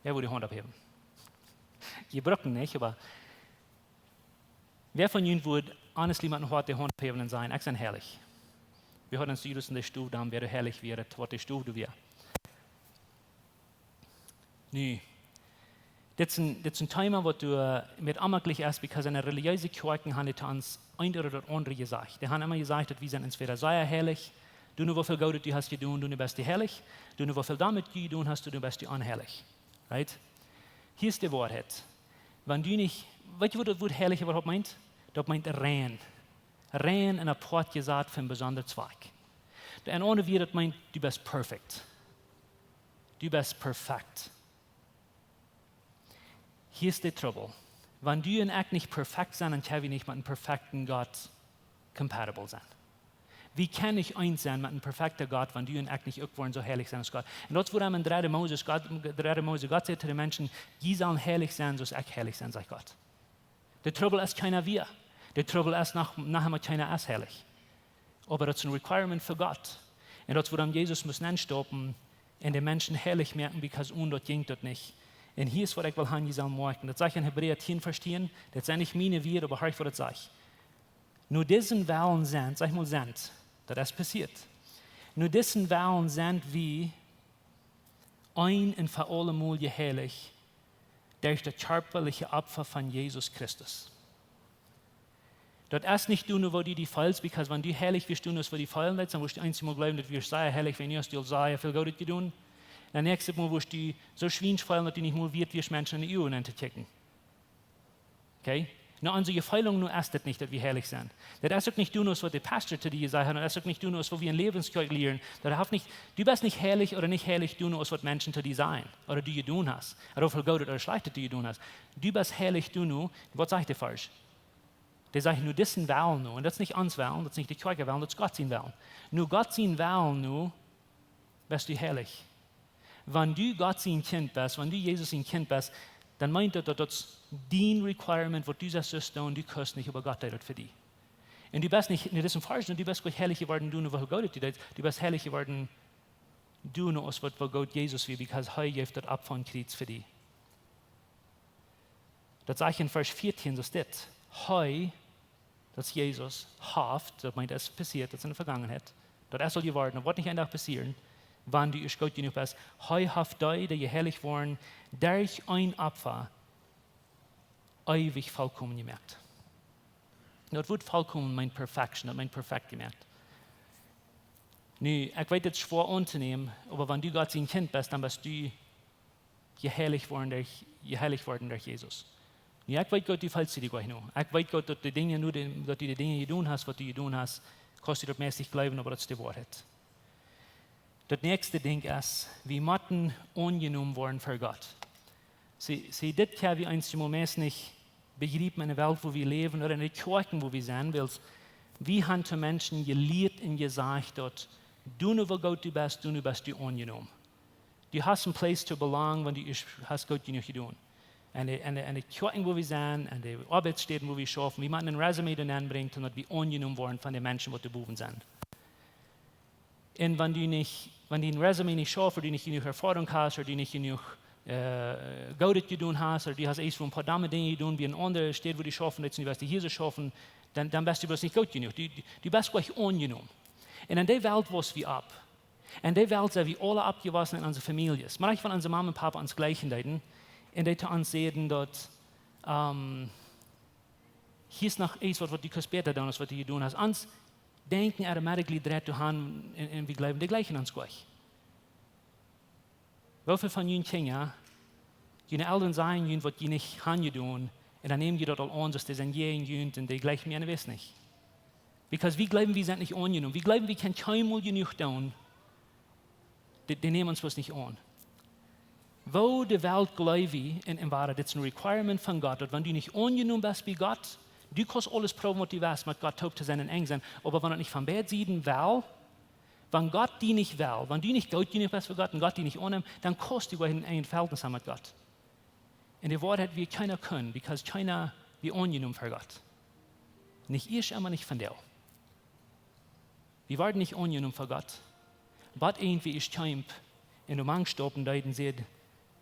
Wäa wudd de Haunt opphäwen? Jie brucken nich, oba wäa von junt wudd honestly met een Hoat de Haunt opphäwen un sajen, ekj sie heilich? Wie hauden ons Jesus en de Stow, dan wäa heilich wia, daut waut de Stow doa wia. Nu, dit es een, dit es een Thema, waut doa, äh, met onjemaklich es, because en de relijeese Kjoakjen haben dee to ons eent ooda daut aundre jesajcht. Dee haben emma jesajcht, daut wie sent entwäda sea heilich, du nu, woo väl Goodet du hast jedonen, du nu best du heilich, du nu, woo väl Dommet du jedonen hast, du nu best du onheilich. Right? Hia es de Woarheit. Wan du nich, weet jie, waut daut Wuat heilich äwahaupt meent? Daut meent rein. Rein un apoat jesat fa een besondren Zwakj. En aundre Wieed, daut meent, du best perfekt. Du best perfekt. Hia es de Trubbel. Wan du un ekj nich perfekt sent, dan kjenn wie nich met een perfekten Gott compatible sennen. Wie kjennen nich eent sennen met een perfekten Gott, wan du un ekj nich uk woaren soo heilich sennen aus Gott. Un daut es wuarom en dredde Mose Gott, dredde Mose Gott sajcht to de Menschen, jie sellen heilich sennen, soo aus ekj heilich sie, sajcht Gott. De Trubbel es kjeena wia. De Trubbel es noch, noch emma kjeena es heilich. Oba daut es een requirement fa Gott. Un daut es wuarom Jesus must nenstopen un de Menschen heilich moaken, because onen daut jinkj daut nich. Un hia es waut ekj well han, jie sellen moakjen. Daut sajcht en Hebräa tieen Varsch tieen, daut sent nich miene Wieed, oba horch waut daut sajcht. No disen Wellen sent, saj mol sent, daut es passieet. No disen Wellen sent wie een un fa aulemol jeheilicht derch daut kjarpaliche Opfa von Jesus Christus. Daut es nich du no woo du die feelst, because wan du heilich wieescht, du no woo du die feelen deist, dan wurscht du eensjemol jleewen, daut wieescht sea heilich, wan du hast aul sea väl Goodet jedonen. Dan näakjstet Mol wurscht du soo schwiensch feelen, daut du nich mol wieet wieescht, Menschen en de Uagen auntokjikjen. Okay? No, onse Jefeelunk no es daut nich, daut wie heilich sent. Daut es uk nich du no aus waut de Pastor to die jesajcht haft, daut es uk nich du no aus waut wie en Läwenskjoakj lieren. Daut haft nich, du best nich heilich ooda nich heilich du no aus waut Menschen to die sajen, ooda du jedonen hast, ooda woo väl Goodet ooda Schlajchtet du jedonen hast. Du best heilich du no, waut sajcht de Varsch? Dee sajcht no disen Wellen no, un daut es nich ons Wellen, daut es nich de Kjoakj sien Wellen, daut es Gott sien Wellen. No Gott sien Wellen no best du heilich. Wan du Gott sien Kjint best, wan du Jesus sien Kjint best, dan meent daut, daut daut es dien requirement, waut du sast doonen, du kaust nich, oba Gott deit daut fa die. Un du best nich, nich disen Varsch, du best nich heilich jeworden, du no woo Gott die deit, du best heilich jeworden, du no aus waut, woo Gott Jesus wia, because hee jeef daut Opfa aum Kjriez fa die. Daut sajcht en Varsch vieetieen, soo steit: Hee, daut es Jesus, haft, daut meent, es passieet, daut es en de Vegangenheit. Daut es aul jeworden, daut woat nich een Dach passieren, wan du ieescht goot jenuach best. Hee haft dee, dee jeheilicht woaren derch een Opfa, eewich volkomen jemoakt. Daut Wuat volkomen meent perfection, daut meent perfekt jemoakt. Nu, ekj weet, daut es schwoa auntonämen, oba wan du Gott sien Kjint best, dan best du Jeheilicht woaren derch, jeheilicht woaren derch Jesus. Nu, ekj weet goot, du feelst die goa nich. Ekj weet goot, daut de Dinja nu, de, daut du de Dinja jedonen hast, waut du jedonen hast, kaust du daut meist nich jleewen, oba daut es de Woarheit. Daut näakjste Dinkj es, wie motten aunjenomen woaren fa Gott. See, see, dit kjenn wie eenjemol meist nich bejriepen enne Welt, wua wie läwen, ooda enne Kjoakjen, wua wie sent, wiels wie han to Menschen jelieet un jesajcht, daut du nu, woo goot du best, du nu best du aunjenomen. Du hast een Plaz to belongen, wan du es-, hast goot jenuach jedonen. Enne, enne, enne Kjoakjen, wua wie sent, enne Oabeitsstäden, wua wie schaufen, wie motten een Resümee doa nenbrinjen, daut wie aunjenomen woaren von de Menschen, waut doa bowen sent. Un wan du nich, wan dien Resümee nich schauft, ooda du nich jenuach Erfoarunk hast, ooda du nich jenuach, äh, Goodet jedonen hast, ooda du hast ieescht een poa domme Dinja jedonen, bie eene aundre Städ, wua du schaufen deetst, un du best hia soo schaufen, dan, dan best du bloos nich goot jenuach. Du, du, du best nich aunjenomen. Un enne Welt wausse wie opp. Enne Welt sent wie aule oppjewossen en onse Famieljes. Mau wan onse Mama un Papa ons jlikjen deeden, un dee to ons säden daut, ähm, hia es noch eent, waut, waut du kaust bäta doonen, aus waut du jedonen hast. Ons denkjen automatically dreit doa han un, un wie jleewen, dee jlikjen ons goa nich. Woo väl von june Kjinja, june Elren sajen junt, waut jie nich han jedonen, un dan nämen jie daut aul aun, soo aus dee sent jäajen junt, un dee jlikjen mie, un dee weeten nich. Because wie jleewen, wie sent nich aunjenomen. Wie jleewen, wie kjennen kjeenmol jenuach doonen. Dee, dee nämen ons bloos nich aun. Woo de Welt jleew wie, un, un woa, dit es een requirement von Gott, daut wan du nich aunjenomen best bie Gott, du kaust aules proowen, waut du west, met Gott toop to sennen un enj sennen, oba wan et nich von beid Sieden well, wan Gott die nich well, wan du nich goot jenuach best fa Gott un Gott die nich aunnemt, dan kaust du goa nich een Vehältnis han met Gott. Un de Woarheit, wie kjeena kjennen, because kjeena wia aunjenomen fa Gott. Nich ieescht emol nich von däm. Wie wieren nich aunjenomen fa Gott. Bat eent, wua es kjeem, un doa mank staupen deed un säd,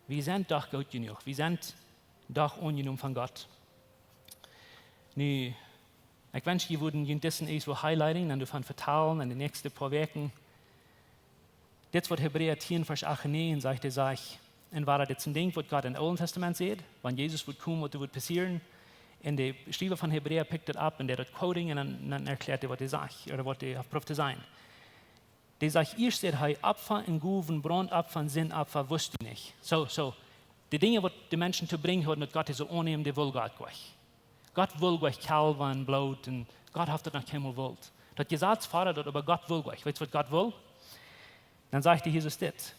wie sent doch goot jenuach, wie sent doch aunjenomen von Gott. Nu, ekj wensch, jie wudden junt disen easwell highlighten un doavon vetalen en de näakjste poa Wäakjen. Dit es waut Hebräa tieen, Varsch acht un näajen sajcht, dee sajcht, un woa, dit es een Dinkj, waut Gott em Oolen Tastament säd, wan Jesus wudd komen, waut doa wudd passieren. Un de Schriewa von Hebräa pickt daut opp un deit daut quoting un dan, dan erkjläat hee, waut hee sajcht, ooda waut hee haft prooft to sajen. Dee sajcht, ieescht säd hee, Opfa un Gowen, Brauntopfa un Sindopfa wist du nich. Soo, soo, de Dinja, waut de Menschen to brinjen hauden, daut Gott dee sull aunnämen, dee wull Gott goa nich. Gott wull goa nich Kjalwa un Bloot, un Gott haft daut noch kjeenmol jewult. Daut Jesaz foddat daut, oba Gott wull goa nich. Weetst, waut Gott wull? Dan sajcht Jesus dit.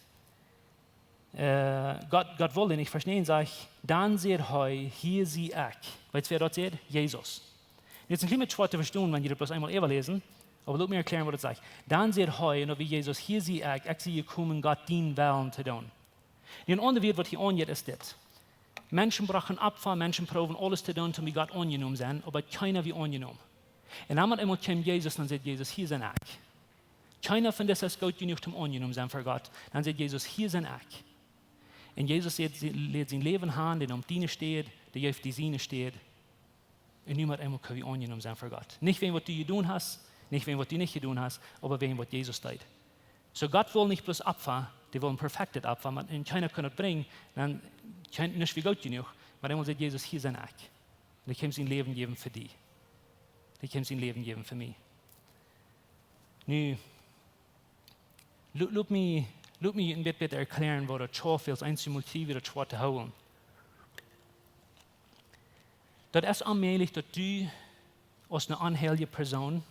Äh, Gott, Gott wull nich, Varsch näajen sajcht, dan säd hee, hia sie ekj. Weetst, wäa daut säd? Jesus. Dit es een kjlien bät schwoa to vestonen, wan jie daut bloos eemol äwaläsen, oba lot mie erkjläaren, waut daut sajcht. Dan säd hee, un daut wia Jesus, hia sie ekj, ekj sie jekomen, Gott dien Wellen to doonen. Dee aundre Wieed, waut hia aunjeit, es dit. Menschen brochten Opfa, Menschen proowen aules to doonen, om bie Gott aunjenomen sennen, oba kjeena wia aunjenomen. Un dan met eemol kjeem Jesus, dan säd Jesus, hia sie ekj. Kjeena von dise es goot jenuach, om aunjenomen sennen fa Gott. Dan säd Jesus, hia sie ekj. Un Jesus säd, sie-, läd sien Läwen han, dee neem diene Städ, dee jeef die siene Städ. Un nu met eemol kjenn wie aunjenomen sennen fa Gott. Nich wäajen waut du jedonen hast, nich wäajen waut du nich jedonen hast, oba wäajen waut Jesus deed. Soo Gott wull nich bloos Opfa, dee wull een perfektet Opfa, mau, un kjeena kunn daut brinjen, dan kjeem nuscht wia goot jenuach, mau dan säd Jesus, hia sie ekj. Un hee kjeem sien Läwen jäwen fa die. Hee kjeem sien Läwen jäwen fa mie. Nu, lo-, lot mie, lot mie een bät, bät erkjläaren, woo daut schwoa fält, eenjemol kjrie wie daut schwoa to hoolen. Daut es onmäajlich, daut du aus eene onheilje Persoon,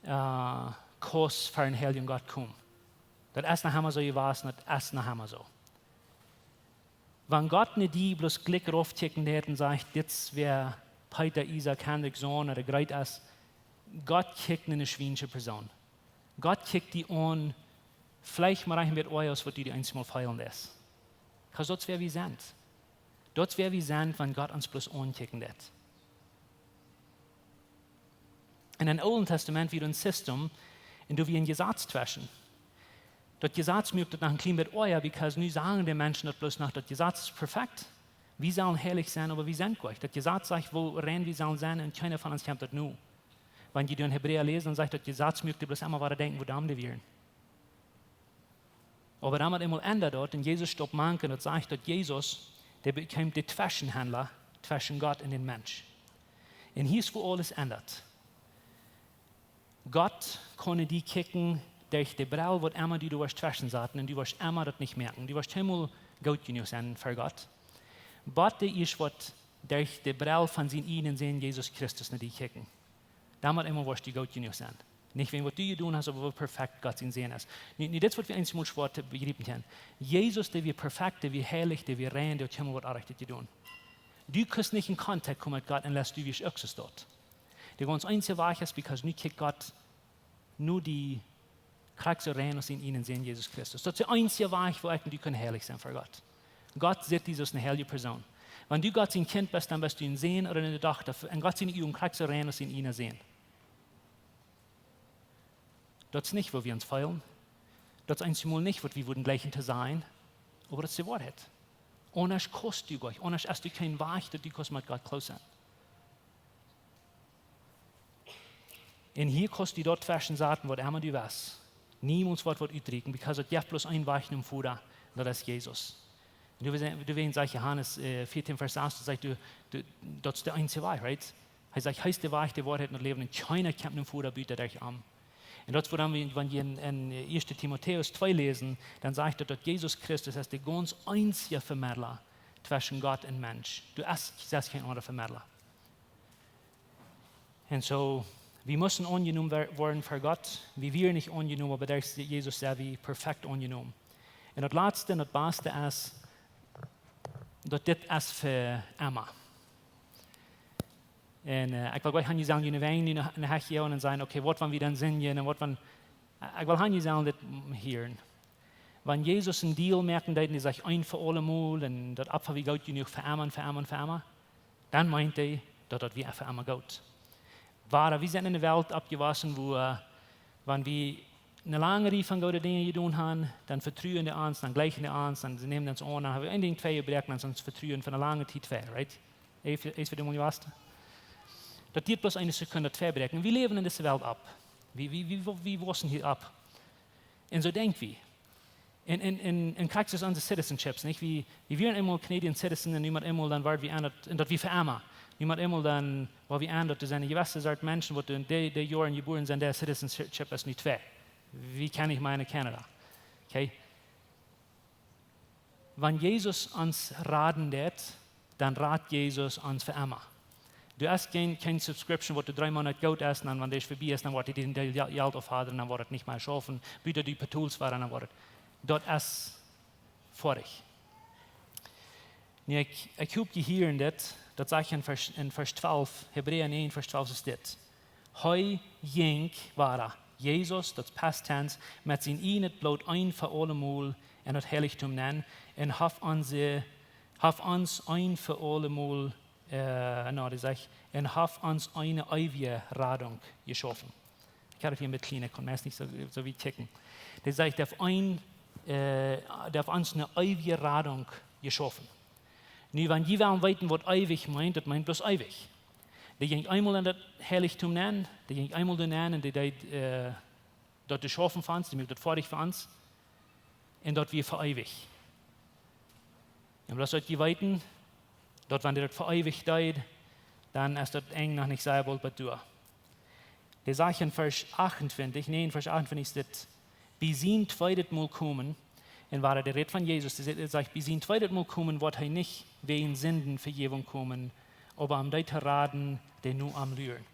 äh, kaust ver eenen heiljen Gott komen. Daut es noch emma soo jewast, daut es noch emma soo. Wan Gott no die bloos jlikj raufkjikjen deit un sajcht, dit es wäa Peeta, Isaak, Henrich, Saun ooda Greta es, Gott kjikjt no eene schwiensche Persoon. Gott kjikjt die aun, veleicht mau een bät oaja aus waut du die eenjemol feelen deist. Because daut es wäa wie sent. Daut es wäa wie sent, wan Gott ons bloos aunkjikjen deit. En daut Oole Tastament wia een System, un doa wia een Jesaz tweschen. Daut Jesaz muak daut noch een kjlien bät oaja, because nu sajen de Menschen daut bloos noch, daut Jesaz es perfekt. Wie sellen heilich sennen, oba wie sent goa nich. Daut Jesaz sajcht, woo rein wie sellen sennen, un kjeena von ons kjemt daut no. Wan jie dan Hebräa läsen, dan sajcht daut Jesaz muak die bloos emma wada denkjen, woo domm dee wieren. Oba dan met eemol endat daut, un Jesus staupt mank, un daut sajcht daut Jesus, dee bekjeem de Tweschenhandla tweschen Gott un dän Mensch. Un hia es wua aules endat. Gott kaun no die kjikjen, derch de Brell waut emma du doa woascht tweschen saten un du woascht emma daut nich moakjen. Du woascht himmel goot jenuach sennen fa Gott. Waut de es waut derch de Brell von sienen eenen Sän Jesus Christus no die kjikjen. Dan woascht du emma goot jenuach sennen. Nich wäajen waut du jedonen hast, oba woo perfekt Gott sien Sän es. Nu, nu dit es waut wie eensmol schwoa to bejriepen kjennen. Jesus, dee wia perfekt, dee wia heilich, dee wia rein, dee haud himmel waut orrajchtet jedonen. Du kaust nich en Kontakt komen met Gott, unless du wieescht uk soo daut. De gaunz eensje Wajch es, because nu kjikjt Gott no die krakjt soo rein aus sienen eenen Sän Jesus Christus. Daut es de eensje Wajch woo ekj un du kjennen heilich sennen fa Gott. Gott sitt die aus eene heilige Persoon. Wan du Gott sien Kjint best, dan best du een Sän ooda eene Dochta. Un Gott siene Uagen krakjt soo rein aus sienen eenen Sän. Daut es nich woo wie ons feelen. Daut es eensmol nich waut wie wudden jlikjen to sennen. Oba daut es de Woarheit. Aundasch kaust du nich, aundasch hast du kjeen Wajch daut du kaust met Gott close sennen. Un hia kaust du daut tweschen saten waut emma du west. Niemols woat waut utrieekjen, because et jeft bloos een Wajch nom Voda, daut es Jesus. Un du weetst, du weetst, sajcht Johanes, äh, vieetieen Varsch sas, sajcht, du, du, daut es de eensje Wajch, right? Hee sajcht, hee es de Wajch, de Woarheit un daut Läwen, un kjeena kjemt nom Voda buta derch am. Un daut es wuarom wie, wan wie en, en ieeschte Timotäus twee läsen, dan sajcht daut, daut Jesus Christus es de gaunz eensje Vemedla tweschen Gott un Mensch. Du hast, sest kjeen aundra Vemedla. Un soo, wie musten aunjenomen wer-, woaren fa Gott. Wie wieren nich aunjenomen, oba derch Jesus sent wie perfekt aunjenomen. Un daut latste un daut baste es, daut dit es fa emma. Un, äh, ekj well jlikj han, jie sellen june Wenj nu no, no Hecht jäwen un sajen, okay, waut wan wie dan sindjen un waut wan, ekj well han, jie sellen dit hieren. Wan Jesus een Deal moaken deed un hee sajcht, een fa aulemol, un daut Opfa wia goot jenuach fa emma un fa emma un fa emma, dan meent hee, daut daut wia fa emma goot. Wiels wie sent en eene Welt oppjewossen, wua, äh, wan wie eene lange Rieej von goode Dinja jedonen haben, dan vetruen dee ons, dan jlikjen dee ons, dan see nämen ons aun, dan haben wie een Dinkj twei jebroaken, dan es ons Vetruen fa eene lange Tiet wajch, right? Eefst, eefst wie de Mond wasten. Daut diet bloos eene Sekunde, twee broaken. Wie läwen en dise Welt opp. Wie, wie, wie, wie wossen hia opp. Un soo denkj wie. Un, un, un, un krakjt soo aus onse citizenships, nich? Wie, wie wieren eemol Canadian citizen un nu met eemol dan worden wie aun daut, un daut wia fa emma. Nu met eemol dan worden wie aun daut doa sent jewesse Sort Menschen, waut en dee, dee Joaren jebuaren sent, dee citizenship es nu twee. Wie kjennen nich mea no Canada. Okay? Wan Jesus ons raden deed, dan rat Jesus ons fa emma. Du hast kjeen, kjeen subscription, waut du dree Moonat goot es, un dan, wan dee vebie es, dan woat hee die daut Jelt auffodren, dan woat et nich mea schaufen, buta du betoolst wada, dan woat et. Daut es foadich. Nu, ekj, ekj hop jie hieren dit, daut sajcht en Varsch, en Varsch twalf, Hebräa näajen, Varsch twalf es dit. Hee jinkj, wia, Jesus, daut es past tense, met sien ieejnet Bloot een fa aulemol en daut Heilichtum nenn, un haft ons, haft ons een fa aulemol, äh, no, dee sajcht, un haft ons eene eewje Radunk jeschaufen. Ekj haud hia een bät kjliena, kunn meist nich soo, soo wiet kjikjen. Dee sajcht, dee haft een, äh, dee haft ons eene eewje Radunk jeschaufen. Nu, wan jie wellen weeten, waut eewich meent, daut meent bloos eewich. Dee jinkj eemol en daut Heilichtum nenn, dee jinkj eemol doa nenn un dee deed, äh, daut jeschaufen fa ons, dee muak daut foadich fa ons. Un daut wia fa eewich. Un bloos daut jie weeten, daut wan dee daut fa eewich deed, dan es daut Enj noch nich sea boolt bie doa. Dee sajcht en Varsch achtuntwintich, nä, en Varsch achtuntwintich es dit, bie sien tweedet Mol komen, un wia dee rät von Jesus, dee sajcht, bie sien tweedet Mol komen woat hee nich wäajen Sindenvejäwunk komen, oba om dee to raden, dee no am luren.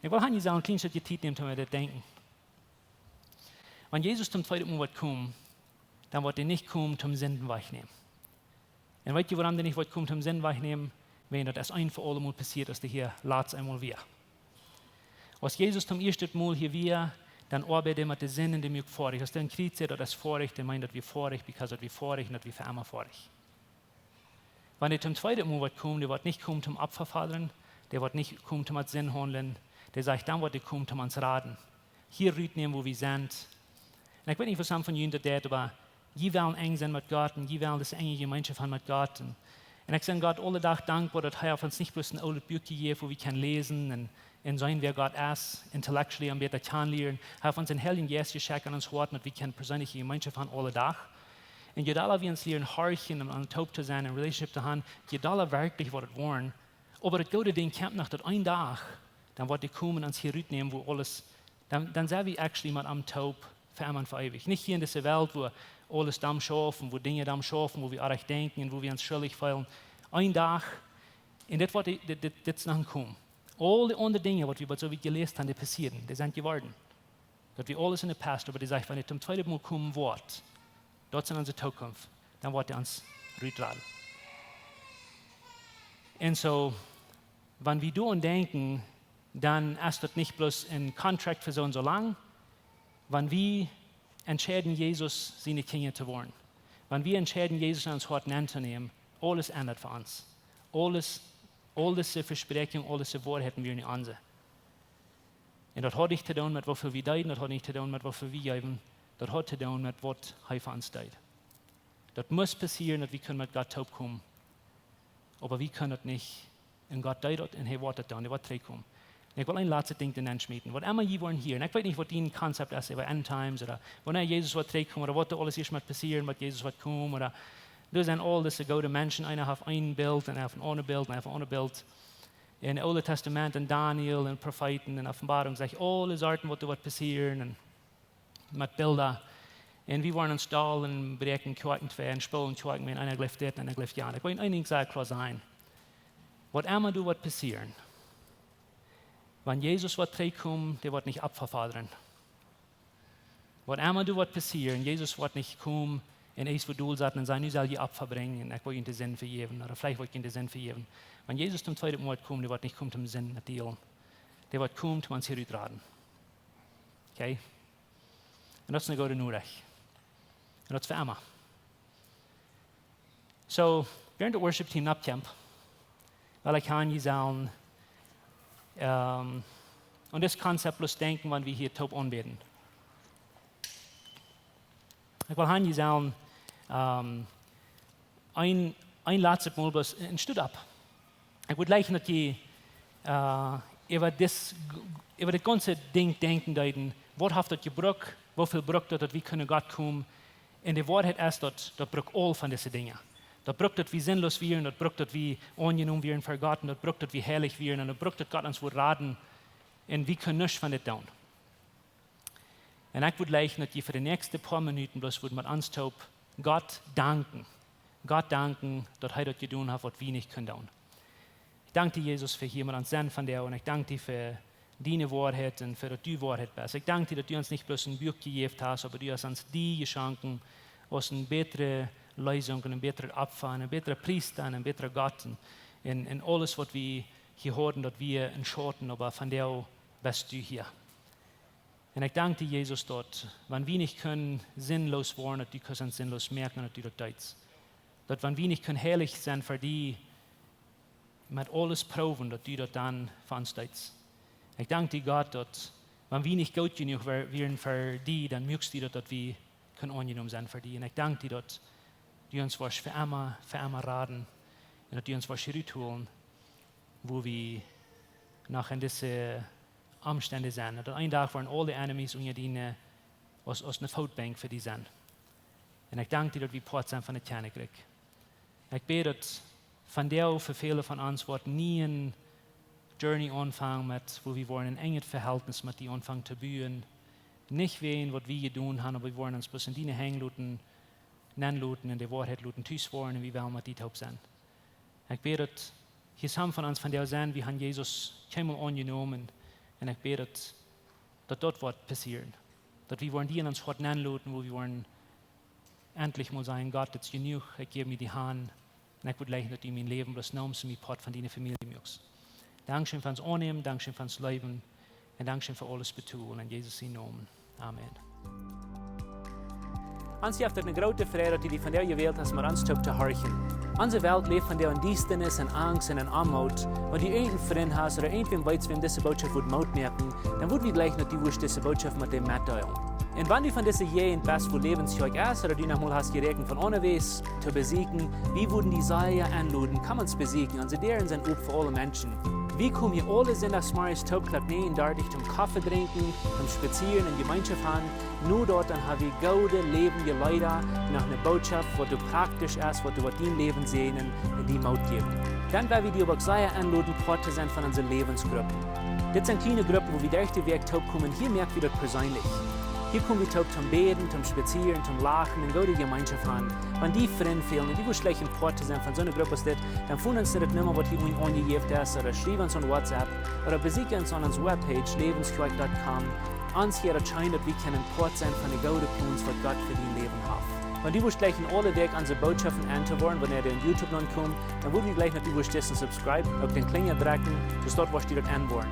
Ekj well han, jie sellen een kjlien Stootje Tiet nämen, om dit to denkjen. Wan Jesus toom tweeden Mol woat komen, dan woat hee nich komen toom Sinden wajchnämen. Un weet jie, wuarom hee nich woat komen toom Sinden wajchnämen? Wiels daut es een fa aulemol passieet, aus hee hia latst eemol wia. Aus Jesus toom ieeschten Mol hia wia, dan oabeid hee met de Sinden, dee muak foadich. Aus hee aum Kjriez säd, daut es foadich, dan meent daut wia foadich, because daut wia foadich un daut wia fa emma foadich. Wan hee toom tweeden Mol woat komen, dee woat nich komen toom Opfa fodren, dee woat nich komen toom met Sind haundlen, dee sajcht, dan woat hee komen toom ons raden. Hia rutnämen, wua wie sent. Un ekj weet nich, waut sommje von junt daut deit, oba jie wellen enj sennen met Gott un jie wellen dise enje Jemeenschoft haben met Gott. Un, un ekj sie Gott aule Dach dankboa, daut hee haft ons nich bloos een oolet Buak jejäft, wua wie kjennen läsen un, un seenen, wäa Gott es, intellectually een bät kjanen lieren. Hee haft ons dän Heiljen Jeist jeschekjt en ons Hoat, daut wie kjennen perseenelje Jemeenschoft haben aule Dach. Un je dolla wie ons lieren horchen un aun toop to sennen un relationship to haben, je dolla werkjlich woat et woaren. Oba daut goode Dinkj kjemt noch, daut een Dach, dan woat hee komen, ons hia rutnämen, wua aules, dan, dan sent wie actually met am toop Fa emma un fa eewich. Nich hia en dise Welt, wua aules dan schauft, wua Dinja dan schaufen, wua wie oajch denkjen un wua wie ons schuldich feelen. Een Dach, un dit woat, dit, dit, dit es noch komen. Aul dee aundre Dinja, waut wie bat soo wiet jeläst haben, dee passieeden, dee sent jeworden. Daut wie aules en de past, oba dee sajcht, wan hee toom tweeden Mol komen woat, daut es en onse Tookunft, dan woat hee ons rutraden. Un soo, wan wie doaraun denkjen, dan es daut nich bloos een Contract fa soo un soo lang. Wan wie entscheiden, Jesus siene Kjinja to woaren, wan wie entscheiden, Jesus en ons Hoat auntonämen, aules endat fa ons. Aules, aul dise Vespräakjungen, aul dise Woarheiten wieren nu onse. Un daut haud nich to doonen met woo väl wie deeden, daut haud nich to doonen met woo väl wie jeewen, daut haud to doonen met waut hee fa ons deed. Daut must passieren, daut wie kunnen met Gott toopkomen. Oba wie kunnen daut nich. Un Gott deed daut un hee woat daut doonen, hee woat trigjkomen. Un ekj well een latstet Dinkj doa nenschmieten. Waut emma jie woaren hieren, ekj weet nich, waut dien Konzept es äwa End Times, ooda wanea Jesus woat trigjkomen, ooda waut doa aules ieescht mott passieren, bat Jesus woat komen, ooda doa sent aul dise goode Menschen, eena haft een Bilt un eena haft een aundret Bilt un eena haft een aundret Bilt. En daut Oole Testament, en Daniel, en Profeeten, en Openboarunk, sajcht aule Sorten, waut doa woat passieren, un met Bilda. Un wie woaren ons dol un bräakjen Kjoakjen twei un spoolen Kjoakjen, wan eena jleeft dit un eena jleeft jant. Ekj well een Dinkj sea kloa sajen. Waut emma doa woat passieren, wan Jesus woat trigjkomen, dee woat nich Opfa fodren. Waut emma doa woat passieren, Jesus woat nich komen un eent woat dol sitten un sajen: "Nu sell jie Opfa brinjen un ekj woa junt de Sind vejäwen, ooda veleicht woa ekj junt de Sind vejäwen." Wan Jesus toom tweeden Mol woat komen, dee woat nich komen toom Sind met dealen. Dee woat komen toom ons hia rutraden. Okay? Un daut es eene goode Norecht. Un daut es fa emma. Soo, wäarent daut Worship Team nopp kjemt, well ekj han jie sellen, ähm, aun dit Konzept bloos denkjen, wan wie hia toop aunbäden. Ekj well han jie sellen, ähm, een, een latstet Mol bloos een Stoot opp. Ekj wudd jleichen, daut jie, äh, äwa dit, äwa dit gaunze Dinkj denkjen deeden, waut haft daut jebrukt, woo väl brukt daut, daut wie kunnen Gott komen. Un de Woarheit es, daut, daut brukt aul von dise Dinja. Daut brukt, daut wie sinnlos wieren, daut brukt, daut wie aunjenomen wieren fa Gott, un daut brukt, daut wie heilich wieren, un daut brukt, daut Gott ons wudd raden, un wie kunnen nuscht von dit doonen. Un ekj wudd jleichen, daut jie fa de näakjste poa Minuten bloos wudden met ons toop Gott danken. Gott danken, daut hee daut jedonen haft, waut wie nich kunnen doonen. Ekj dank die, Jesus, fa hia met ons sennen vondoag, un ekj dank die fa diene Woarheit un fa daut du Woarheit best. Ekj dank die, daut du ons nich bloos een Buak jejäft hast, oba du hast ons die jeschonken aus eene bätre Leesunk un een bätret Opfa un een bätra Priesta un een bätra Gott. Un, un, un aules, waut wie hia hauden, daut wia een Schauten, oba vondoag best du hia. Un ekj dank die, Jesus, daut, wan wie nich kunnen sinnlos woaren, daut du kaust ons sinnlos moaken, daut du daut deetst. Daut, wan wie nich kunnen heilich sennen fa die, met aules proowen, daut du daut dan fa ons deetst. Ekj dank die, Gott, daut, wan wie nich goot jenuach wa-, wieren fa die, dan muakst du daut, daut wie kunnen aunjenomen sennen fa die. Un ekj dank die, daut du ons woascht fa emma, fa emma raden, un daut du ons woascht rutholen, wua wie noch en dise Omstend sent. Daut een Dach woaren aul de enemies unja diene, aus, aus eene Footbankj fa die sennen. Un ekj dank die, daut wie Poat sent von daut Kjennichrikj. Ekj bäd, daut vondoag fa väle von ons woat eene niee Journey aunfangen met, wua wie woaren een enjet Vehältnis met die aunfangen to buen. Nich wäajen, waut wie jedonen haben, oba wie woaren ons bloos en diene Henj loten, nenloten, en de Woarheit loten tus woaren, un wie wellen met die toop sennen. Ekj bäd, daut hia sent von ons vondoag sent, wie haben Jesus kjeenmol aunjenomen, un ekj bäd, daut, daut daut woat passieren. Daut wie woaren die en ons Hoat nenloten, wua wie woaren endlich mol sajen: "Gott, daut es jenuach, ekj jäw mie die han, un ekj wudd jleichen, daut du mien Läwen bloos neemst un mie Poat von diene Famielje muakst." Dankscheen fa ons aunnämen, dankscheen fa ons leewen, un dankscheen fa aules betolen. En Jesus sienen Nomen. Amen. Ons jeft et eene groote Freid, daut du die vondoag jewält hast, met ons toop to horchen. Onse Welt läft vondoag en Diestanis, en Angst un en Oamoot. Wan du irjent een Frint hast ooda irjentwäm weetst, wäm dise Bootschoft wudd Moot moaken, dan wudd wie jleichen, daut du wurscht dise Bootschoft met däm metdeelen. Un wan du von dise Jäajent best, wua Läwens Kjoakj es, ooda du noch mol hast jeräakjent von aundawäajes to besieekjen, wie wudden die sea enloden, komm ons besieekjen. Onse Däaren sent op fa aule Menschen. Wie komen hia aule Sindachsmorjes toop Klock näajen dartich toom Koffe drinkjen, toom spazieren un Jemeenschoft han. No daut dan ha wie goode läwendje Leeda, noch eene Bootschoft, waut doa praktisch es, waut doa waut dien Läwen säajnen un die Moot jäwen. Dan wudd wie die oba uk sea enloden, Poat to sennen von onse Läwensgruppen. Dit sent kjliene Gruppen, wua wie derch de Wäakj toop komen, hia moak wie daut perseenlich. Hia komen wie toop toom bäden, toom spazieren, toom lachen un goode Jemeenschoft han. Wan die Frind fälen un du wurscht jleichen Poat to sennen von soone Grupp aus dit, dan foon ons no de Numma waut hia unjen aunjejäft es, ooda schriew ons aun WhatsApp, ooda besieekj ons aun onse webpage läwenschoakj punkt com. Ons hia daut scheen daut wie kjennen Poat sennen von de goode Plons waut Gott fa dien Läwen haft. Wan du wurscht jleichen aule Wäakj onse Bootschoften en to woaren, wanea dee opp YouTube nopp komen, dan wudd wie jleichen daut du wurscht dissen subscribe, uk dän Kjlinja drekjen, soo daut wurscht du daut en woaren.